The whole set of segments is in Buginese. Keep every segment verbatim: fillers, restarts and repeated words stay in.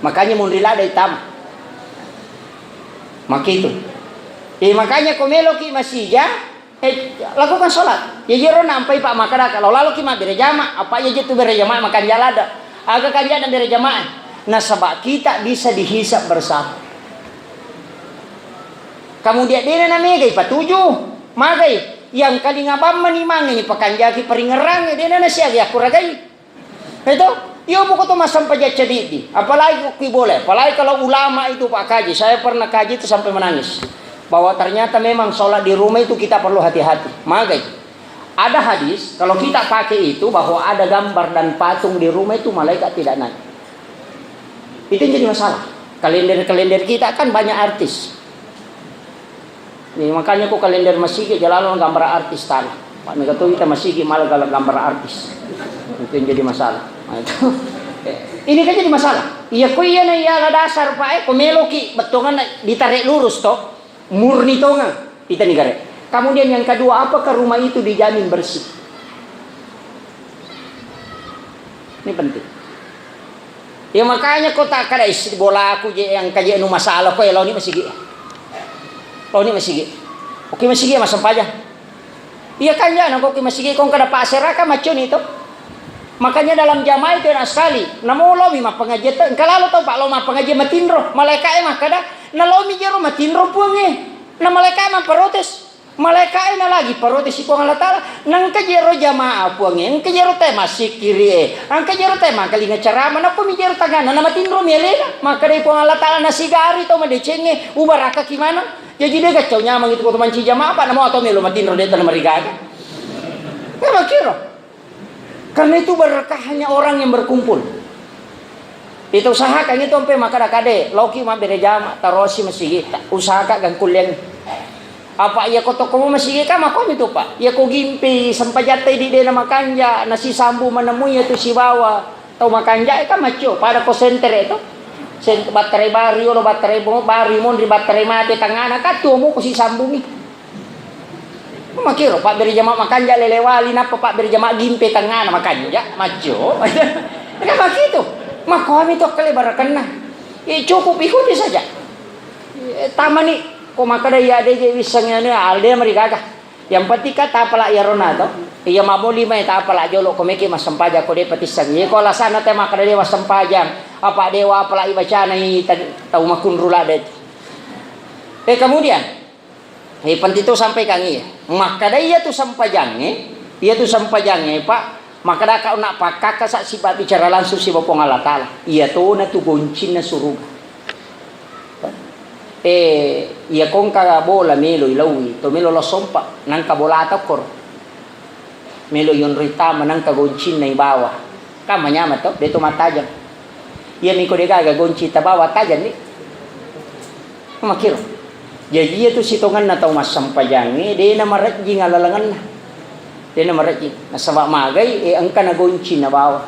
Makanya munri ladde tama. Makitu. Eh, makanya ko meloki masija, eh, lakukan sholat. Ya jero nampai pak makadaka, lo laloki mabbere jama, apa ya jetu bere jama makan jalada. Aga kanjana bere jama. Nasaba kita bisa dihisab bersama. Kemudian dena na megai patuju, magai yang kalinga bammani mangeni pakanjaki paringerrange dena na siaga yakuragai. Itu, iyo buku tu massempajang cadiddi. Apalagi ko ki boleh, apalagi kalau ulama itu pak kaji. Saya pernah kaji itu sampai menangis. Bahwa ternyata memang sholat di rumah itu kita perlu hati-hati. Magai. Ada hadis, kalau kita pakai itu bahwa ada gambar dan patung di rumah itu malaikat tidak naik. Itu yang jadi masalah. Kalender-kalender kita kan banyak artis. Ini makanya ko kalender masigi jalalo gambar artis tana. Pak mega tu kita masigi malah gala gambar artis. Itu yang jadi masalah. Nah, itu. Ini kan jadi masalah. Iya ko iya na iya la dasar pak eh ko meloki bettongan ditarik lurus toh. Murni tonga kita negara. Kemudian yang kedua, apakah rumah itu dijamin bersih? Ini penting. Ya makanya ko tak kada isi bola aku je yang kaje nu masalah ko ya launi masigi. Launi masigi. Oke masigi masempajang. Iya kan ya nako ki masigi ko kada pasera kan macuni to. Makanya dalam jamaah itu enak sekali. Namo lomi mappengajian to. Engka lalo to pak lo mappengajian matinro. Malaika e makkada na lomi jero matinro puange. Na malaika e maprotes. Malaikae na lagi parotesi Puang Allah Taala, nengka jero jamaah Puangnge, engka jero te massikkiri e, engka jero te mangkalinga ceramah, nappa mi jero tanganna, namatinro mi alena, makkedai Puang Allah Taala, nasigari tau madecengnge, ubarakaki maneng. Jaji de gaccau nyameng itu ko manci jamaah, apa namo atau melo matinro de tana marigaga. Memang kiro. Karena itu berkahnya orang yang berkumpul. Kita usahakan itu sampai makkada-kade, loki mabbere jama, tarosi masigi, usahakan gangkulliang. Apa iya ko toko masigi kan makomi tu pak. Iya ko gimpi sempajatta di dena makanja, nasi sambu menemui itu sibawa tau makanja kan macio pada ko sentere itu. Sen-, battare bari, olo battare mo-, bari, monri battare mate tangana, katu mo ko si sambungi. Makiro pabbere jama makanja lele wali, nappa pabbere jama gimpe tangngana makanja, maccio. Kan makitu. Makomi to kale barakenna. Eh, cukup ikuti saja. Eh, tamani ko makkada iya de je wisseng anu alde marigaga. Yang penting kan tapala iya rona to. Iya mamo lima tapala jolo ko meke massempajang ko de patisseng. Iya ko alasanna te makkada de massempajang. Apa dewa apala ibacana i tau makunru lade. Eh, kemudian Eh, penting to sampaikan iya. Makkada iya tu sempajangnge, iya tu sempajangnge, Pak, makkada kau nak pakkakasa sipa bicara langsung siba Puang Allah Taala. Iya tona tu goncinna suruga. Eh, iya kongka bola melo ilaui, to melo lo sompa, nangka bola tokkor. Melo yonroi tama nangka goncinna ibawa. Kan manyameng to, de to mattajeng. Iya miko de gaga gonci tabawa tajeng ni. Makiro. Jaji iya tu sitongenna tau massempajangnge, de na marejjing alalengenna. De na marejjing. Nasaba magai, eh, engka na gonci nabawa.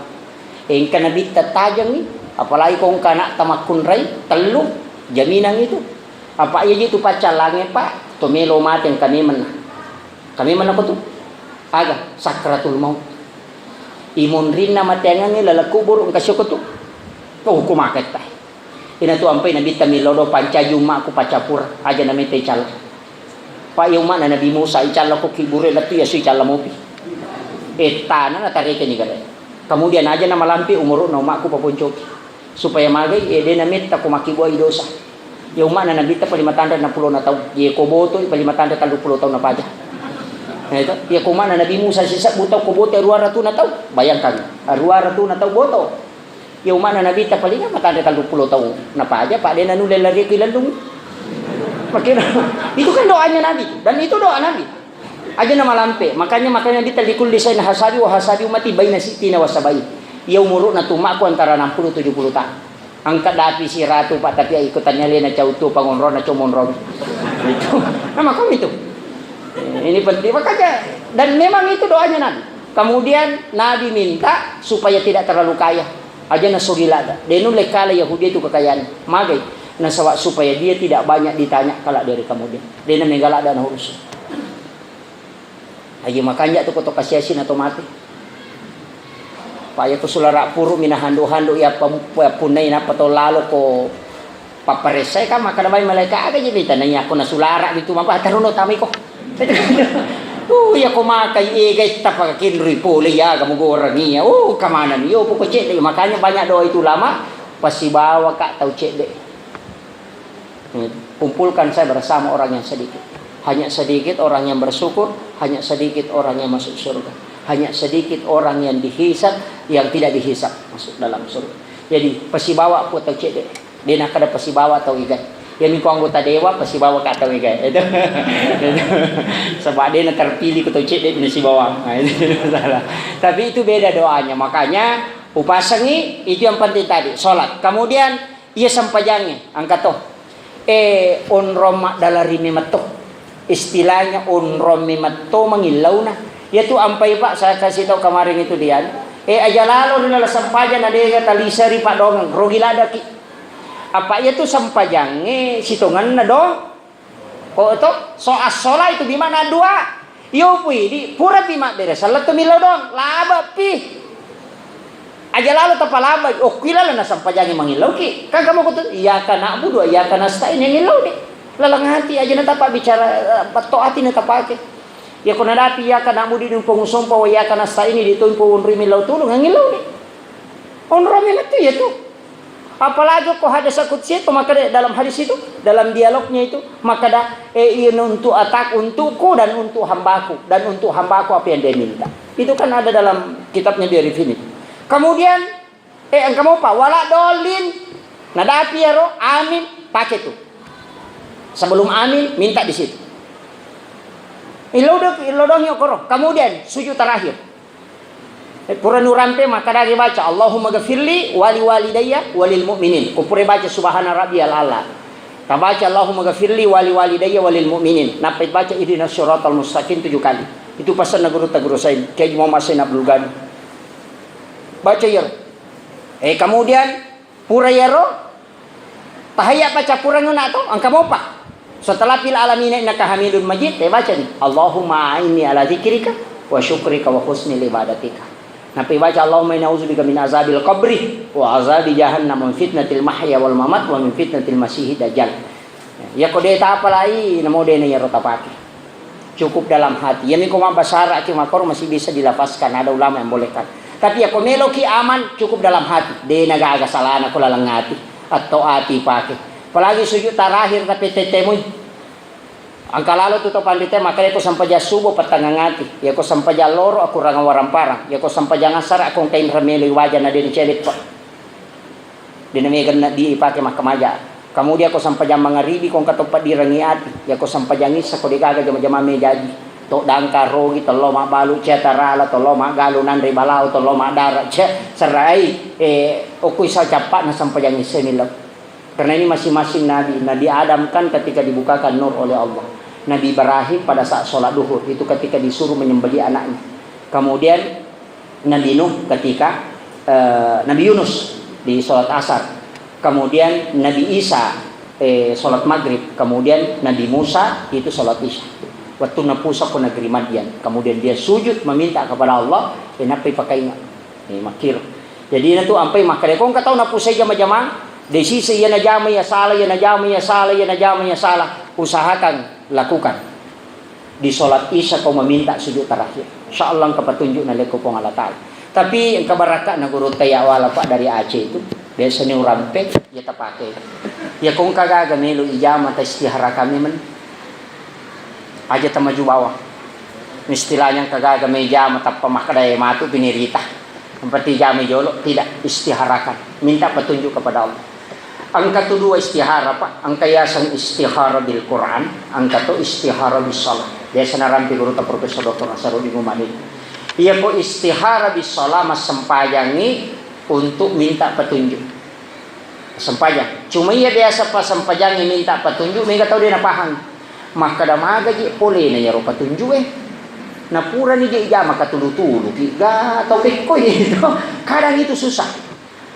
Eh, engka na bitta tajengngi, apalagi ko engka anakta makkunrai, tellu, jaminang itu. Apa iya ji tu paccallangnge, Pak, to melo mate engka memenna. Kami mana ko tu? Aga, sakratul maut. Imonrinna mateangengnge laleng kuburu engka sio ko tu. Oh, ku maketta. Ina tu ampai nabitta millau do pancaji ummaku paccapura. Aja na metta icalla. Pa iya ummana Nabi Musa icalla ko kibure lettu iya su icalla mopi. Ettana natarekeni gare. Kemudian aja na malampe umuru'na ummaku paponcoki. Supaya magai, eh, de na metta ko makkibua i dosa. Iya ummana Nabitta pa lima tanre enam puluh na taung. Iya ko botoi pa lima tanre telluppulo taung napaja. Nah, itu. Iya ko ummana Nabi Musa sisebbu taung ko botoi aruwa ratuna taung. Bayangkan, aruwa ratuna taung boto. Iya ummana Nabitta paling lima tanre telluppulo taung napaja, pa de na nulle lari ko ilellung. Makkiro, itu kan doanya Nabi. Dan itu doa Nabi. Aja na malampe. Makanya, makanya Nabitta likulli sain hasabi wa hasabi ummati baina sittina wa sabain. Iya umuru'na tu ummaku antara enam puluh tujuh puluh taung. Engka dapi siratu, Pak, tapi iko tania lena cau tu pangonrona comonrong. Itu. Nah, makam itu. Ini penting. Makanya, dan memang itu doanya Nabi. Kemudian Nabi minta supaya tidak terlalu kaya. Aja na sogila ada. De nulle kala Yahudi itu kekayaan. Magai. Nasaba supaya dia tidak banyak ditanya kala dari kemudian. De na megala ada na urusan. Aja makanja tu koto kasiasi na to mati. Apa iya ko sulara puru mina handu-handu iya pam-, punnai nappa to lalo ko papparessai kan makkeda bai malaika aga je beta nai ako nasulara bitu mapa taruno tamai ko. Uh, iya ko makai ega tappa kenrui pole iya aga mugorangi iya. Uh, kamana ni yo poko cedde makanya banyak doa itu ulama pasibawa ka tau cedde. Kumpulkan saya bersama orang yang sedikit. Hanya sedikit orang yang bersyukur, hanya sedikit orang yang masuk surga. Hanya sedikit orang yang dihisab, yang tidak dihisab masuk dalam surga. Jadi, pasibawa ku tau cedde. De nakkeda pasibawa tau igai. Iya mi ko anggota dewan pasibawa ka tau igai. Itu. Sebab de na terpilih ku tau cedde na sibawa. Nah, itu masalah. Tapi itu beda doanya. Makanya upasangi itu yang penting tadi, salat. Kemudian iya sempajangnge, engka to. Eh, onrong maddalari memetto. Istilahnya onrong memetto mangillauna. Iya tu ampai, Pak, saya kasih tahu kemarin itu dia. Eh, aja lalo ri laleng sempajang na dega taliseri Pak dongeng, rogi ladaki. Apa iya tu sempajangnge sitongenna dong. Ko to, so assola itu bimana dua. Iyo pui di pura pi mabbere sellettu millau doang, laba pi. Aja lalo tapalabai, oh, kui lalo nasampajangi mangillau ki. Kan kamu kutu, iyyaka na'budu wa iyyaka nasta'in yang ngillau di. Lalang hati aja natapa bicara, eh, petto ati natapake. Ya ko nadapi iyyaka na'budu di pengusompa wa iyyaka nasta'in di to pungri millau tulung ngillau di. Onrong memetto iya tu. Apalagi ko hadis qudsi itu, maka de-, dalam hadis itu, dalam dialognya itu, maka da, eh, ini untuk atak, untukku dan untuk hambaku, dan untuk hambaku apa yang dia minta. Itu kan ada dalam kitabnya di Arifin itu. Kemudian, eh, engka mopa, wala dolin, nadapi ero, amin, pakai tu. Sebelum amin, minta di situ. Ilodong, ilodong yuk koro. Kemudian, sujud terakhir. Eh, pura nurampe, makkadagi baca, "Allahumma ghafirli wali walidayya walil mu'minin." Ko pura baca, "Subhana rabbiyal a'la." Tabaca, "Allahumma ghafirli wali walidayya walil mu'minin." Nappai baca, "Ihdinas siratal mustaqim," tujuh kali. Itu pasanna guru ta Guru Sain, Kiai Muhammad Sain Abdul Ghani. Baca iyaro. Eh, kemudian Pura iyaro, tahayya pa cappureng una to, engka mopa. Setelah fil alamina innaka hamidun majid, te bacani, "Allahumma a'inni ala dzikrika wa syukrika wa husni ibadatika." Nappai baca, "Allahumma inni a'udzubika min azabil qabri wa azabi jahannam wa min fitnatil mahya wal mamat wa min fitnatil masihid dajjal." Iyako de tapalai, namo de na iyaro tapake. Cukup dalam hati. Iyami ko mabbasara ki makkoro masih bisa dilafazkan, ada ulama yang bolehkan. Tapi iyako meloki aman, cukup dalam hati. De na gaga salana ko laleng ati. Atau ati pake. Apalagi sujud terakhir tapi tetemui. Engka lalo tu to pandita, maka iyako sempajang subuh pettangang ati. Iyako sempajang loro akurang waramparang. Iyako sempajang asar akong kain remelo waja na de ni celeppa. Dena mega na di ipake makkamaja. Kamudian ko sempajang mangaribi ko engka to paddirengngi ati. Yako sempajang issa ko degaga jama-jama mejaji. To dangka rogi, tello mabbalu cia tarala, tello maggalu nanre balao, tello maddara cia serai. Eh, okko isa cappa'na sempajang issa millau. Karena ini masing-masing nabi. Nabi Adam kan ketika dibukakan nur oleh Allah. Nabi Ibrahim pada saat sholat duhur itu ketika disuruh menyembelih anaknya. Kemudian Nabi Nuh ketika, eh, Nabi Yunus di sholat asar, kemudian Nabi Isa, eh, sholat maghrib, kemudian Nabi Musa itu sholat isya. Waktu napusa ko negeri Madian, kemudian dia sujud meminta kepada Allah, eh, nappai pakainga, eh, makkiro. Jadi natu ampai makkeda ko engka tau napusai jama-jama, desisa iya najama iya salah, iya najama iya salah, iya najama iya salah, usahakan lakukan. Di sholat isya ko meminta sujud terakhir. Insya Allah engka petunjuk nalekko Puang Allah Ta'ala. Tapi engka barakka na guru taya wala Pak dari Aceh itu. Biasanya urampe, ya tapake. Ya ko engka gaga melo ijama ta istihara kami men. Aja tamaju bawang. Istilahnya engka gaga mejama tappa makkeda matu pinirita. Yang penting jama jolo, tidak, istiharakan. Minta petunjuk kepada Allah. Engka tu dua istihara, Pak. Engka yaseng istihara bil Quran, engka to istihara bis shalah. Biasa narampi guru ta Profesor Doktor Nasaruddin Umar ini. Iya ko istihara bis shalah massempajangi untuk minta petunjuk. Sempajang. Cuma iya biasa pa sempajangi minta petunjuk, mega tau de napahang. Makkeda maga je polena yaro petunjuk e. Napurani je jama katulu-tulu ki ga tau pekkoi itu. Kadang itu susah.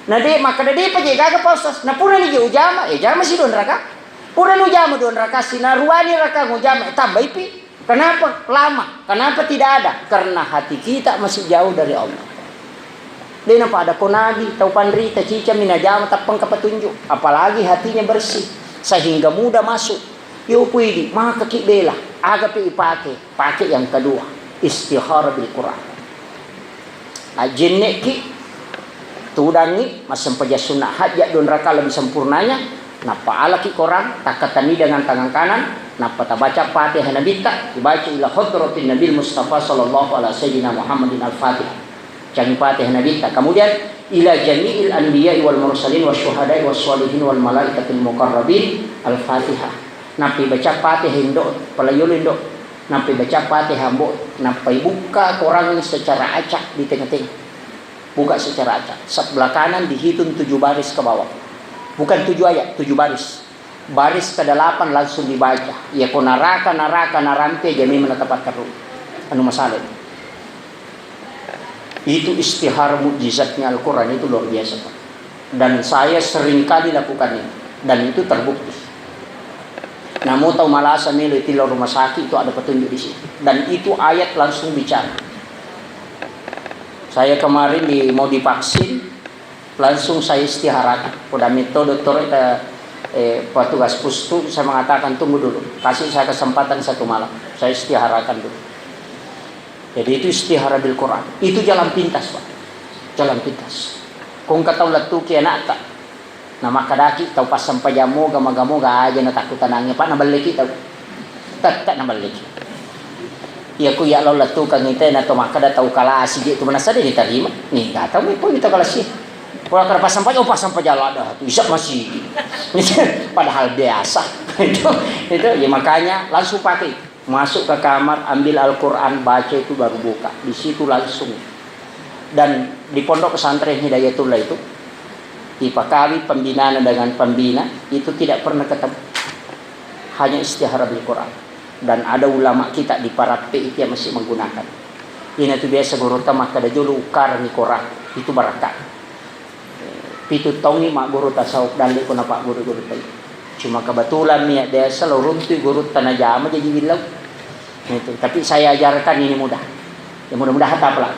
Na de, makkeda depa je gaga, Pak Ustaz. Na purani je ujama, eh, jama si dua raka. Purani ujama dua raka, si naruani raka ngujama, eh, tambaipi. Kenapa lama? Kenapa tidak ada? Karena hati kita masih jauh dari Allah. Dena pada ko nabi, tau panrita, cicami najama, tappengka petunjuk. Apalagi hatinya bersih, sehingga mudah masuk. Yo puidi, maka ki bela, aga pe ipake, pake yang kedua, istihara bil Quran. Ajenneki, tudangi, massempajang sunnah hajat dua rakaat lebih sempurnanya, nappa alaki Quran, takkatani dengan tangan kanan, nappa tabaca Fatihah Nabitta, dibaca ila hadratin Nabil Mustafa sallallahu ala sayyidina Muhammadin al-Fatihah. Cangi Fatihah Nabitta. Kemudian, ila jami'il anbiya'i wal mursalin wasyuhada'i wassalihin wal malaikatil muqarrabin al-Fatihah. Nappi baca Fatihah indo, palayolo indo. Nappi baca Fatihah ambo, nappai bukka Quran secara acak di tengah-tengah. Buka secara acak. Sebelah kanan dihitung tujuh baris ke bawah. Bukan tujuh ayat, tujuh baris. Baris kedelapan langsung dibaca. Iya ko naraka, naraka, narampe, jami menetapkan terus. Anu masalah. Itu istihara mukjizatnya Al-Quran itu luar biasa, Pak. Dan saya sering kali lakukan ini. Dan itu terbukti. Namu tau malasa melo itillau rumah sakit itu ada petunjuk di situ. Dan itu ayat langsung bicara. Saya kemarin di, mau divaksin, langsung saya istiharakan. Udah metode dokter, eh, eh, petugas pustu, saya mengatakan, "Tunggu dulu, kasih saya kesempatan satu malam, saya istiharakan dulu." Jadi itu istihara bil Quran. Itu jalan pintas, Pak. Jalan pintas. Kong katau lettuki anakta. Nah, makadaki tau passempajang moga, maga-moga aja na takkutanangi, Pak, nabelleki tau. Tette nabelleki. Iya ku iya lao lettukang ite na to makkada tau kalasi je tu manassa de ditarima. Nih, gak tau mi pun kita kalasi. Pura kara passempajang, oh, passempajang lada tu, isa masih. Padahal biasa. Itu, itu, ya makanya langsung pakai. Masuk ke kamar, ambil Al-Quran, baca itu baru buka. Di situ langsung. Dan di pondok pesantren Hidayatullah itu, dipakawi pembinana dengan pembina, itu tidak pernah ketemu. Hanya istihara bil Quran. Dan ada ulama kita di Parappe itu yang masih menggunakan. Ina tu biasa guru ta makkada jolo ukkarangi Quran. Itu barakka. Pitu taungngi magguru tasawuf dalle ko napagguru-guru tai. Cuma kebetulan mi biasa lo runtui gurutta najama jadi willau. Itu. Tapi saya ajarkan ini mudah. Ya mudah-mudahan tapala.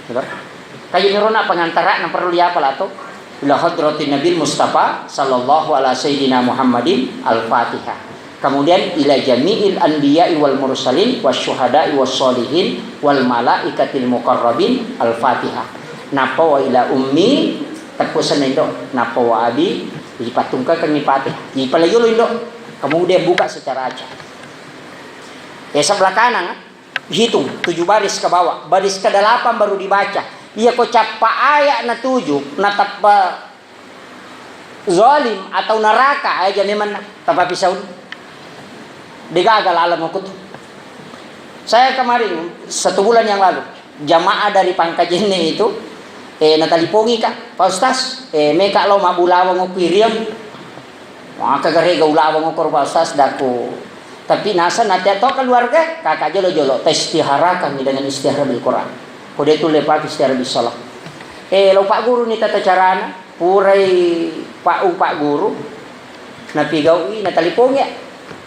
Gitu. Kaji mirona pengantara na perlu diapala to. Ila hadratin Nabil Mustafa sallallahu ala sayyidina Muhammadin al-Fatihah. Kemudian ila jami'il anbiya'i wal mursalin wasyuhada'i wassalihin wal malaikatil muqarrabin al-Fatihah. Nappa wa ila ummi, tekku senendo, nappa wa abi, ipatungkakengngi Fatihah. Ipalajolo indo, kemudian buka secara acak. Ya, sebelah kanan, hitung tujuh baris ke bawah, baris kedelapan baru dibaca. Iya ko cappa ayat na tujuh, natappa zalim atau neraka aja memang tapapisaun. Degaga laleng aku tuh. Saya kemarin, satu bulan yang lalu, jamaah dari Pangkajene itu, eh, natalipongi, Kak, "Pak Ustaz, eh, meka lo mabbulawang okku iriang." Maka garega ulawang okko, Pak Ustaz, daku. Tapi nasa nanti atau keluarga, kakak jolo-jolo, ta istiharakan dengan istihara bil Quran. Kode tu lepak istihara bil salah. Eh, lo Pak Guru ni tata carana. Purai pa-, upagguru, napigau'i, natalipong ya.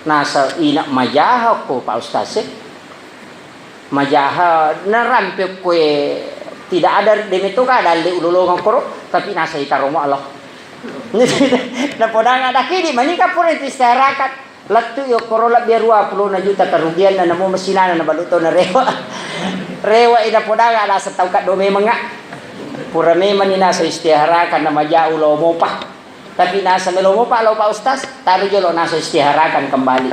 Nasa ina majaha ko Pak Ustaz e. Majaha narampe koe tidak ada demeto ka dalle ulolongeng koro, tapi nasa itaromo Allah. Napodang ada kidi manika pura istiharakan. Lettu i okkoro lebbi ruapulona juta kerugianna, namo mesinana nabalu to narewa. Rewa i napodangnga naseng tau kaddo memengnga. Pura memenni naseng istiharakan namajau lao mopa. Tapi naseng melo mopa lao Pak Ustaz, taru jolo naseng istiharakan kembali.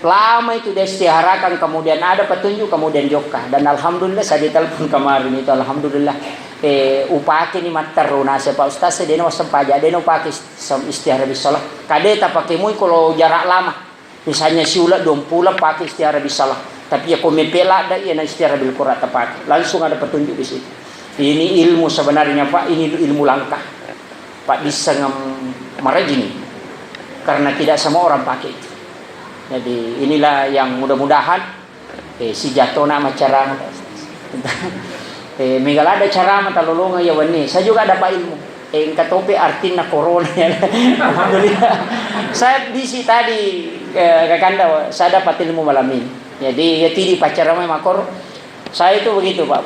Lama itu dia istiharakan, kemudian ada petunjuk, kemudian jokka. Dan alhamdulillah, saya ditelepon kemarin itu, alhamdulillah. Eh, upake ni matteru naseng Pak Ustaz, dena wassempajang, dena upake Sam-, istihara bissalah. Kade tapake mui kolo jarak lama. Misalnya siula duampula pake istihara bissalah. Tapi ya ko mepe ladda iya na istihara bil Quran tapake. Langsung ada petunjuk di situ. Ini ilmu sebenarnya, Pak, ini ilmu langka. Pak, bisa ngem-, marajini. Karena tidak semua orang pakai itu. Jadi inilah yang mudah-mudahan Eh, sijatona maccarama. Eh, mega ladda carama talolonga iya wenni. Saya juga dapat ilmu. Eh, engka tope artinna corona ya. Alhamdulillah. Saya bisi tadi, eh, kakanda, saya dapat ilmu malam ini. Jadi, ya tidi pacarama makor. Saya itu begitu, Pak.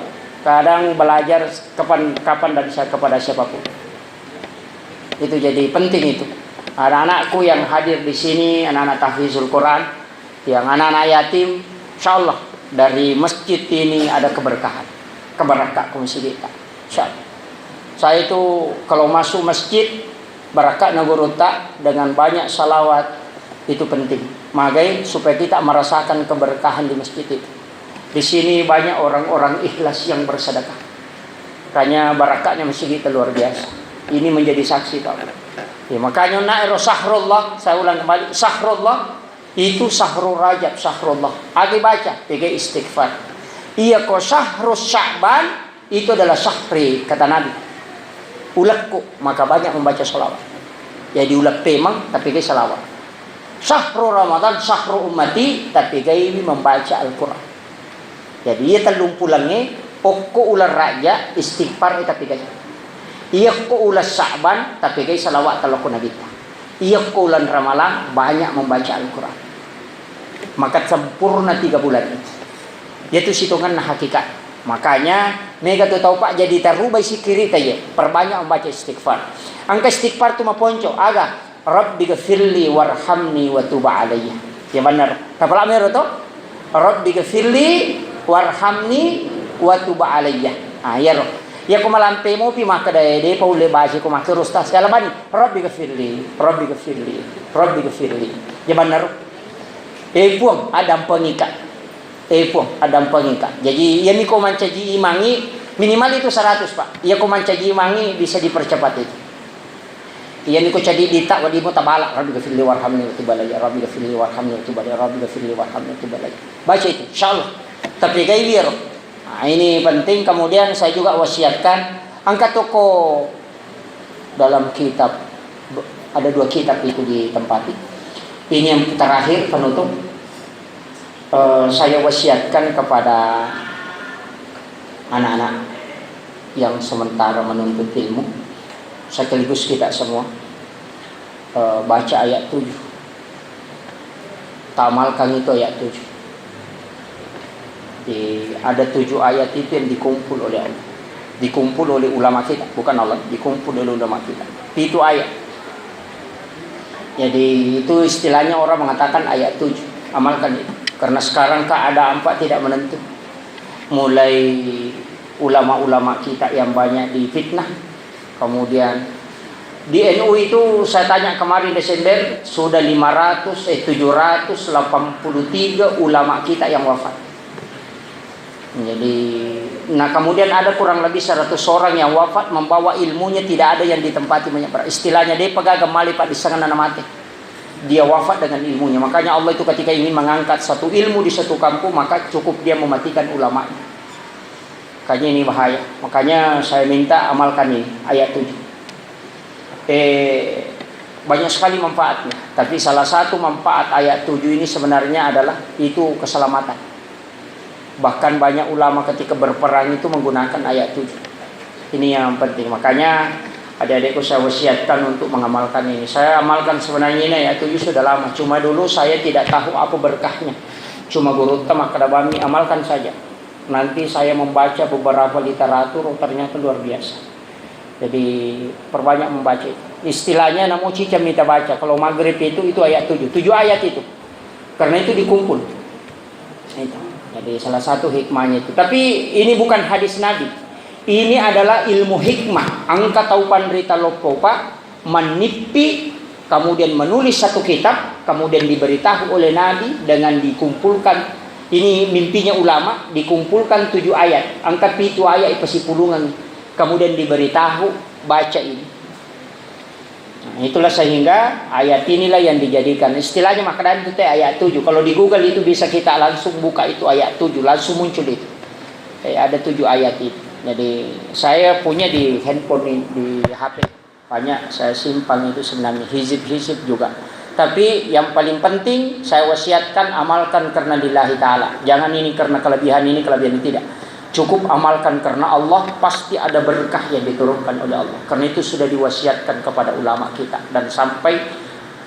Kadang belajar kapan, kapan dan sia-, kepada siapapun. Itu jadi penting itu. Anak-anakku yang hadir di sini, anak-anak tahfizul Quran, yang anak-anak yatim, insya Allah dari masjid ini ada keberkahan. Keberkah ke masjid kita. Insya Allah. Saya itu kalau masuk masjid, barakka na gurutta dengan banyak salawat, itu penting. Magai supaya kita merasakan keberkahan di masjid itu. Di sini banyak orang-orang ikhlas yang bersedekah. Makanya barakatnya masjid kita luar biasa. Ini menjadi saksi, Pak. Ya, makanya na ero syahrullah, saya ulang kembali, syahrullah itu syahrul Rajab, syahrullah. Agi baca, tiga istighfar. Iya ko syahrul Sya'ban, itu adalah syahri, kata Nabi. Ulekku, maka banyak membaca salawat. Jadi ulek pemang, tapi gai salawat. Syahru Ramadan, syahru ummati, tapi gaiwi membaca Al-Quran. Jadi iya tellung pulengnge, okko uleng Rajab, istighfar, eh, tapi gai. Iya ko uleng Sya'ban, tapi gai salawat telokko Nabitta. Iya ko uleng Ramalang, banyak membaca Al-Quran. Maka sempurna tiga bulan itu. Yaitu sitonganna hakikat. Makanya, mega tu tau, Pak, jadi tarubai sikkiritta, ya. Perbanyak membaca istighfar. Engka istighfar tu maponco, aga? Rabbi gfirli warhamni wa tub alayya. Ya benar. Tapala mero to? Rabbi gfirli warhamni wa tub alayya. Ah, iyaro. Iya ko malampe mopi makkeda, eh, de pa ulle baca ko makkeda ustaz. Siala bani, Rabbi gfirli, Rabbi gfirli, Rabbi gfirli. Ya benar. Eh, Puang, adampengika. Eh, Puang, adampengika. Jadi, iya mi ko mancaji imangi, minimal itu seratus, Pak. Iya ko mancaji imangi bisa dipercepat itu. Iya niko cadi dita wadimu tabala, Rabbi gfirli warhamni wa tub alayya, Rabbi gfirli warhamni wa tub alayya, Rabbi gfirli warhamni wa tub alayya. Baca itu, insya Allah. Tapi gai wiro. Nah, ini penting. Kemudian saya juga wasiatkan, angkat toko dalam kitab, ada dua kitab itu ditempati. Ini yang terakhir penutup. Eh, saya wasiatkan kepada anak-anak yang sementara menuntut ilmu, sekaligus kita semua, eh, baca ayat tujuh. Tamalkan itu ayat tujuh. Di, ada tujuh ayat itu yang dikumpul oleh Allah. Dikumpul oleh ulama kita, bukan Allah, dikumpul oleh ulama kita. Itu ayat. Jadi, itu istilahnya orang mengatakan ayat tujuh. Amalkan itu. Karena sekarang keadaan, Pak, tidak menentu. Mulai ulama-ulama kita yang banyak difitnah, kemudian di N U itu saya tanya kemarin Desember, sudah lima ratus, eh, tujuh ratus delapan puluh tiga ulama kita yang wafat. Jadi, nah, kemudian ada kurang lebih seratus orang yang wafat membawa ilmunya, tidak ada yang ditempati banyak. Istilahnya, de pa gaga male, Pak, di sana na mate. Dia wafat dengan ilmunya. Makanya Allah itu ketika ingin mengangkat satu ilmu di satu kampung, maka cukup dia mematikan ulamanya. Makanya ini bahaya. Makanya saya minta amalkan ini, ayat tujuh. Eh, banyak sekali manfaatnya. Tapi salah satu manfaat ayat tujuh ini sebenarnya adalah itu keselamatan. Bahkan banyak ulama ketika berperang itu menggunakan ayat tujuh. Ini yang penting. Makanya adik-adikku saya wasiatkan untuk mengamalkan ini. Saya amalkan sebenarnya ini ayat tujuh sudah lama. Cuma dulu saya tidak tahu apa berkahnya. Cuma gurutta makkeda bami, amalkan saja. Nanti saya membaca beberapa literatur, oh, ternyata luar biasa. Jadi, perbanyak membaca itu. Istilahnya, namo ciceng mita baca. Kalau maghrib itu, itu ayat tujuh. Tujuh ayat itu. Karena itu dikumpul. Itu. Jadi, salah satu hikmahnya itu. Tapi, ini bukan hadis Nabi. Ini adalah ilmu hikmah. Engka tau panrita loppo, Pak, mannippi, kemudian menulis satu kitab, kemudian diberitahu oleh Nabi dengan dikumpulkan, ini mimpinya ulama, dikumpulkan tujuh ayat, engka pitu ayat ipasipulungengngi, kemudian diberitahu, baca ini. Nah, itulah sehingga ayat inilah yang dijadikan, istilahnya, makanya itu teh ayat tujuh. Kalau di Google itu bisa kita langsung buka itu ayat tujuh, langsung muncul itu. Eh, ada tujuh ayat itu. Jadi, saya punya di handphone ini, di H P. Banyak saya simpan itu sebenarnya, hizib-hizib juga. Tapi yang paling penting saya wasiatkan, amalkan karena lillahi ta'ala. Jangan ini karena kelebihan ini, kelebihan ini, tidak. Cukup amalkan karena Allah, pasti ada berkah yang diturunkan oleh Allah. Karena itu sudah diwasiatkan kepada ulama kita dan sampai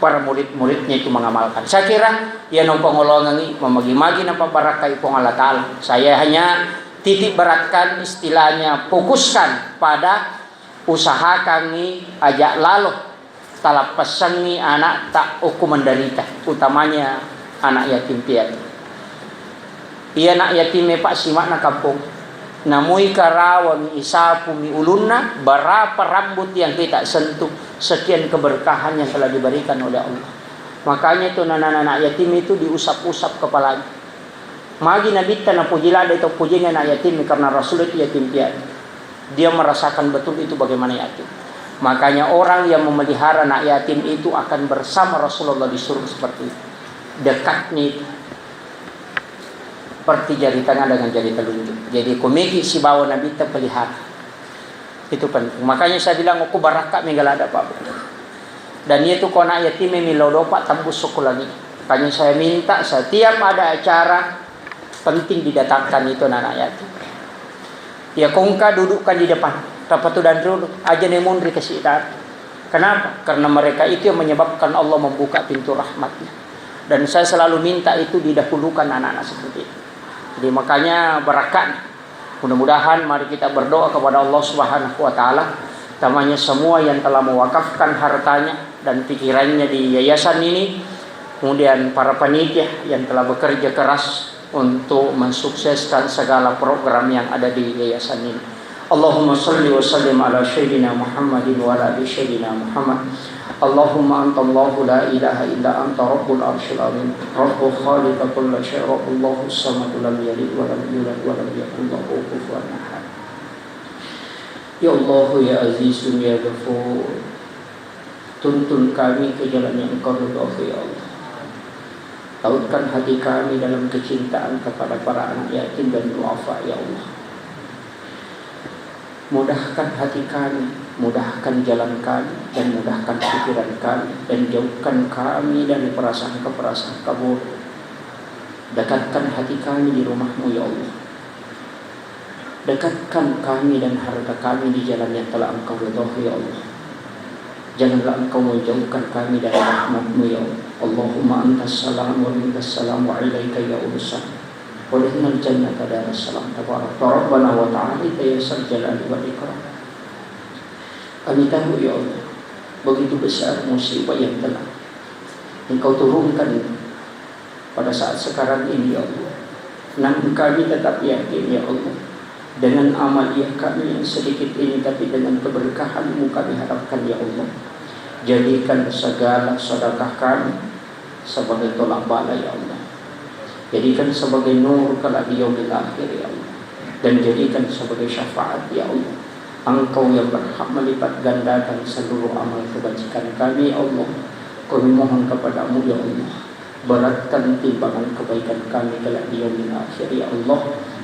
para murid-muridnya itu mengamalkan. Saya kira, ya, nopangolongangi, memagi-magi, napabarakkai Puang Allah Ta'ala. Saya hanya Titik beratkan, istilahnya fokuskan pada usahakangngi ajak lalo talappessengngi anakta okko menderita, utamanya anak yatim piatu. Iya anak yatim e, Pak, sima'na kampong. Namoi karawami, isapumi ulunna, berapa rambut yang kita sentuh, sekian keberkahan yang telah diberikan oleh Allah. Makanya itu anak-anak yatim itu diusap-usap kepalanya. Magi Nabitta napoji ladde to pojingngi anak yatim, karena Rasul itu yatim piatu. Dia merasakan betul itu bagaimana yatim. Makanya orang yang memelihara anak yatim itu akan bersama Rasulullah di surga seperti itu. Dekatnya itu. Seperti jari tengah dengan jari telunjuk. Jadi, komeki sibawa Nabitta pelihara. Itu penting. Makanya saya bilang, "Okko barakka mega ladde, Pak." Dan itu ko anak yatim e millau dopa tembus sokko langit. Makanya saya minta setiap ada acara penting didatangkan itu anak yatim. Ya, kongka dudukkan di depan. Tapatu dan dulu, aja ne munri ke sitar. Kenapa? Karena mereka itu yang menyebabkan Allah membuka pintu rahmatnya. Dan saya selalu minta itu didahulukan anak-anak seperti itu. Jadi, makanya barakka. Mudah-mudahan mari kita berdoa kepada Allah Subhanahu wa Ta'ala, utamanya semua yang telah mewakafkan hartanya dan pikirannya di yayasan ini, kemudian para panitia yang telah bekerja keras untuk mensukseskan segala program yang ada di yayasan ini. Allahumma salli wa sallim ala Sayyidina Muhammadin wa ala ali Sayyidina Muhammad. Allahumma antallahu la ilaha illa anta rabbul arsyil azim. Rabbu khaliqa kulla syai', Rabbullahu samad, lam yalid wa lam yulad wa lam yakul lahu kufuwan ahad. Ya Allah, ya Azizun, ya Ghafur, tuntun kami ke jalan yang Engkau ridhoi, ya Allah. Tautkan hati kami dalam kecintaan kepada para anak yatim dan duafa, ya Allah. Mudahkan hati kami, mudahkan jalan kami, dan mudahkan pikiran kami, dan jauhkan kami dari prasangka-prasangka buruk. Dekatkan hati kami di rumah-Mu, ya Allah. Dekatkan kami dan harta kami di jalan yang telah Engkau ridhoi, ya Allah. Janganlah Engkau menjauhkan kami dari rahmat-Mu, ya Allah. Allahumma antas salam wa minkas salam wa ilaika ya'udus salam. Wa dakhalnal jannata daras salam. Tabarakta Rabbana wa ta'alaita ya sal jalali wal ikram. Kami tahu, ya Allah, begitu besar musibah yang telah Engkau turunkan pada saat sekarang ini, ya Allah. Namun kami tetap yakin, ya Allah, dengan amaliah kami yang sedikit ini, tapi dengan keberkahan-Mu kami harapkan, ya Allah. Jadikan segala sedekah kami sebagai tolak bala, ya Allah. Jadikan sebagai nur kelak di yaumil akhir, ya Allah. Dan jadikan sebagai syafaat, ya Allah. Engkau yang berhak melipat gandakan seluruh amal kebajikan kami, ya Allah. Kami mohon kepada-Mu, ya Allah. Beratkan timbangan kebaikan kami kelak di yaumil akhir, ya Allah.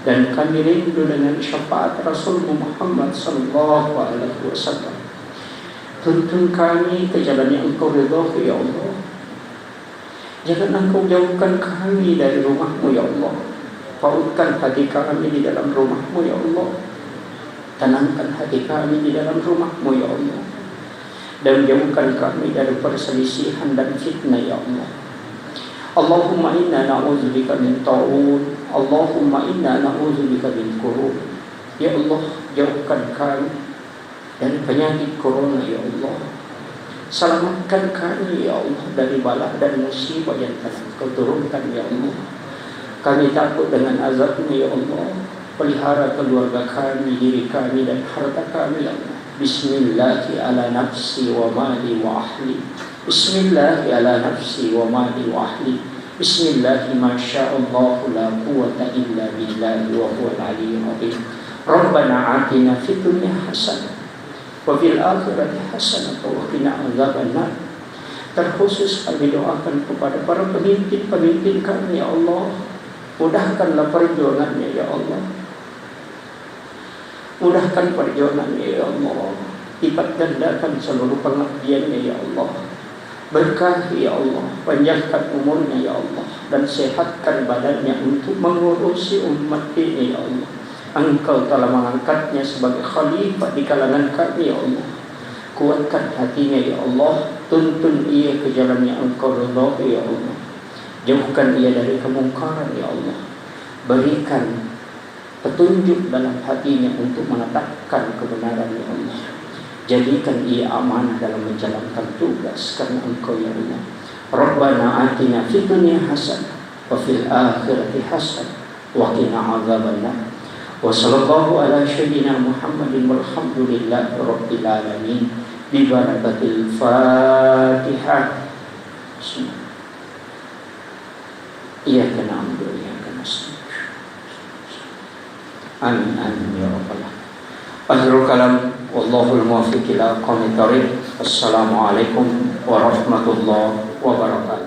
Dan kami rindu dengan syafaat Rasul-Mu Muhammad sallallahu alaihi wasallam. Tuntun kami ke jalan yang Engkau ridhoi, ya Allah. Jangan Engkau jauhkan kami dari rumah-Mu, ya Allah. Pautkan hati kami di dalam rumah-Mu, ya Allah. Tenangkan hati kami di dalam rumah-Mu, ya Allah. Dan jauhkan kami dari perselisihan dan fitnah, ya Allah. Allahumma inna na'udzubika min ta'un. Allahumma inna na'udzubika min kurun. Ya Allah, jauhkan kami dari penyakit corona, ya Allah. Selamatkan kami, ya Allah, dari bala dan musibah yang telah Kau turunkan, ya Allah. Kami takut dengan azab-Mu, ya Allah. Pelihara keluarga kami, diri kami, dan harta kami, ya Allah. Bismillahi ala nafsi wa mali wa ahli. Bismillahi ala nafsi wa mali wa ahli. Bismillahi masya Allah la quwwata illa billahi wa huwal aliyyul azim. Rabbana atina fid dunya hasanah wa fil akhirati hasanah wa qina adzabannar. Terkhusus kami doakan kepada para pemimpin-pemimpin kami, ya Allah. Mudahkanlah perjuangannya, ya Allah. Mudahkan perjuangannya, ya Allah. Lipat gandakan seluruh pengabdiannya, ya Allah. Berkahi, ya Allah. Panjangkan umurnya, ya Allah. Dan sehatkan badannya untuk mengurusi umat ini, ya Allah. Engkau telah mengangkatnya sebagai khalifah di kalangan kami, ya Allah. Kuatkan hatinya, ya Allah. Tuntun ia ke jalan yang Engkau ridhoi, ya Allah. Jauhkan ia dari kemungkaran, ya Allah. Berikan petunjuk dalam hatinya untuk menegakkan kebenaran, ya Allah. Jadikan ia amanah dalam menjalankan tugas karena Engkau, ya Allah. Rabbana atina fid dunya hasanah wa fil akhirati hasanah wa qina adzabannar. Wa sallallahu ala sayyidina Muhammadin walhamdulillahi rabbil alamin. Bi barakatil Fatihah. Bismillah. Iyyaka na'budu wa iyyaka nasta'in. Amin, amin, ya rabbal alamin. Akhirul kalam, wallahul muwaffiq ila aqwamit thariq. Assalamualaikum warahmatullahi wabarakatuh.